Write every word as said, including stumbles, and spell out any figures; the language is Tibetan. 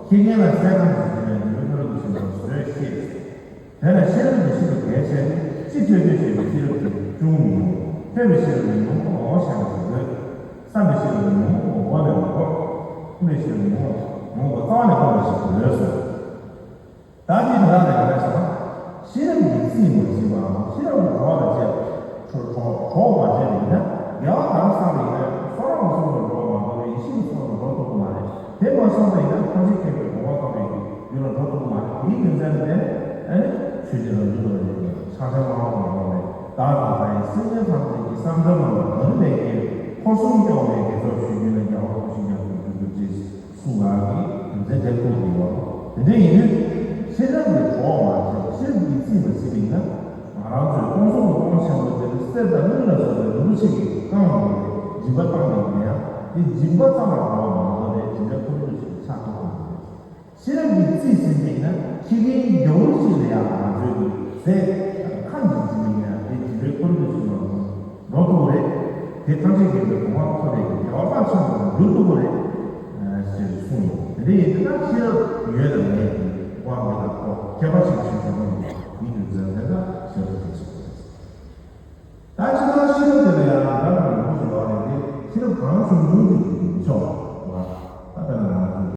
ཁྱི་རྒན་ལ་སྲས་ཁམས་སུ་བྱོན་ནས་འདུལ་བའི་ཕ་རོལ་ཏུ་ཕྱིན་པ་བཟོད་ཤེས། དེ་ལ་ཤེས་རབ་ཀྱི་ཤིན་ཏུ་རྒྱས་ཆེ་སྟེ་ཅི་ཐོས་ཐོས་ཞེས་པའི་ཤེས་རབ་ཀྱིས་ཅུང་མི་ཡོང་། ཐོས་པའི་ཤེས་རབ་ཀྱིས་ཡོང་ངོ་ཞེས་པ་ཞིག་དགོས། བསམ་པའི་ཤེས་རབ་ཀྱིས་ཡོང་ངོ་སྒོམ་པའི་ངོ་བོ། མཐོང་བའི་ཤེས་རབ་ཀྱིས་ཡོང་ངོ་ངོ་བོ་རྩ་བ་ནས་སྟོང་པ་ཞིག་དགོས་སོ། ད་དེ་དེ་དག་ལས་ག་རེ་ཟེར་བ། ཤེས་རབ་ཀྱིས་རྩིས་མ་ཟིན་པའམ་ཤེས་རབ་ཀྱིས་གྲོགས་ལ་བཅས་གྲོགས་གྲོགས་མ་བྱས་པ་ཡིན་ན། དགེ་བ་གང་བསགས་པ་ཡིན་ན་སོ་རང་གི་སོ་སོར་འགྲོ་བ་མ་གཏོགས་ཡེ་ཤེས་ཀྱི་སོ་སོར་འགྲོ་ཐུབ་ཀྱི་མ་རེད། དེ་མ་སོང་བ་ཡིན་ན་ཐམས་ཅད་མཁྱེན་པའི་གོ་འཕང་ཐོབ་པའི་རྒྱུ་ལ་འགྲོ་ཐུབ་ཀྱི་མ་རེད། དེའི་རྒྱུ་མཚན་ལས་ཨ་ནི་ཆོས་རྗེ་རང་བྱུང་རྡོ་རྗེ་ཕྱག་ཆེན་དབང་པོ་ལ་ལོག་ནས་བདག་དང་མཐའ་ཡས་སེམས་ཅན་ཐམས་ཅད་ཀྱི་བསམ་བྱ་རྣམས་ལ་མ་ལུས་པའི་དགེ་བའི་འཁོར་གསུམ་སྐྱོང་བའི་དགེ་ཚོགས་ཞུ་རྒྱུ་ན་རྒྱལ་བ་ཐུགས་རྗེ་ཉམས་སུ་འགྲོ་གྱུར་ཅིག་གསུངས་པ་གི་རྒྱུ་མཚན་དེ་ཁོང་གིས་ཡོད། དེ་འདྲ་ཡིན་དུས་ཤེས་རབ་ཀྱིས་གྲོགས་མ་བྱས་ཤེས་རབ་ཀྱིས་རྩིས་མ་ཟིན་པ་ཡིན་ན། ང་རང་ཚོའི་སྟོང་གསུམ་གྱི་སྟོང་ཆེན་པོ་དེ་ནི་གསེར་དང་དངུལ་ལ་སོགས་པའི་རིན་པོ་ཆེ་གིས་བཀང་བ་རེད། སྦྱིན་པ་བཏང་བ་ཡིན་ན་ཡང་དེ་སྦྱིན་པ་ཙམ་ལ་གྲོགས་མ་གཏོགས་པའི་སྦྱིན་པའི་འཁོར་ལོ་ཞིག་ཆགས་ཐུབ་ཀྱི་མ་རེད། ཤེས་རབ་ཀྱིས་རྩིས་ཟིན་པ་ཡིན་ན་ཁྱི་རྒན་རྒྱ་བོ་ཞིག་ལ་ཡང་ང་ཚོའི་གི་ཟས་ཁམ་གྱིས་སྦྱིན་པ་ཡིན་ན་དེ་སྦྱིན་པའི་འཁོར་ལོ་ཞིག་ལ་འགྲོ་ཐུབ་རེད། དེ་ཐམས་ཅད་མཁྱེན་པའི་གོ་འཕང་ཐོབ་པའི་དགེ་བ་རླབས་ཆེན་པོ་ལ་འགྱུར་ཐུབ་པ་རེད། ཨ་ཞེས་གསུངས་ཡོད། དེ་འདྲ་ཡིན་དུས་ན་ཤེས་རབ་ཡོད་དང་མེད་ཀྱི་དབང་གིས་ལ་ཐོག་ཁྱད་པར་ཅིག་ཞུ་ཆོག་གི་མི་འདུག་ཟེར་དེ་འདྲ་ཤེས་རབ་དེ་ཞིག་རེད། ད་ཅི་ལྟར་ཤེས་རབ་དེ་ལ་ཡང་འདྲ་མི་འདྲ་ཞིག་ཡོད་རེད་དེ། ཤེས་རབ་གང་བྱུང་བྱུང་དུ་མི་ཆོག་པ།